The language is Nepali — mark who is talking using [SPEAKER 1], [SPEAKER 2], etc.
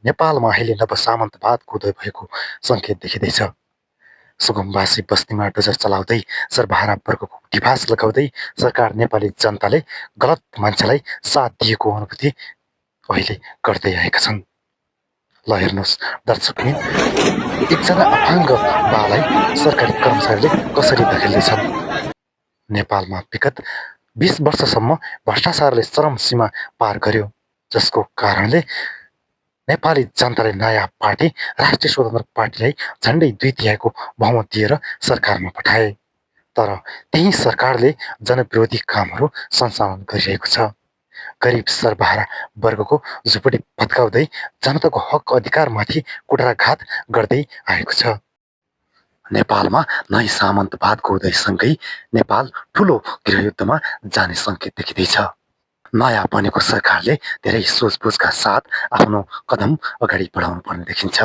[SPEAKER 1] नेपालमा अहिले नवसामन्तवादको उदय भएको सङ्केत देखिँदैछ। सुगमवासी बस्तीमा डोजर चलाउँदै सर्वहारा वर्गको ढिफास लगाउँदै सरकार नेपाली जनताले गलत मान्छेलाई साथ दिएको अनुभूति अहिले गर्दै आएका छन्। ल हेर्नुहोस् दर्शकबिन, एकजना अपाङ्ग बालाई सरकारी कर्मचारीले कसरी धकेल्दैछन्। नेपालमा विगत 20 वर्षसम्म भ्रष्टाचारले चरम सीमा पार गर्यो, जसको कारणले नेपाली जनताले नयाँ पार्टी राष्ट्रिय स्वतन्त्र पार्टीलाई झन्डै 2/3 बहुमत दिएर सरकारमा पठाए। तर त्यही सरकारले जनविरोधी कामहरू सञ्चालन गरिरहेको छ। गरिब सर्वहारा वर्गको झुपडी भत्काउँदै जनताको हक अधिकारमाथि कुठाराघात गर्दै आएको छ। नेपालमा नयाँ सामन्तवादको उदयसँगै नेपाल ठूलो गृहयुद्धमा जाने सङ्केत देखिँदैछ। नयाँ बनेको सरकारले धेरै सोचबुझका साथ आफ्नो कदम अगाडि बढाउनु पर्ने देखिन्छ।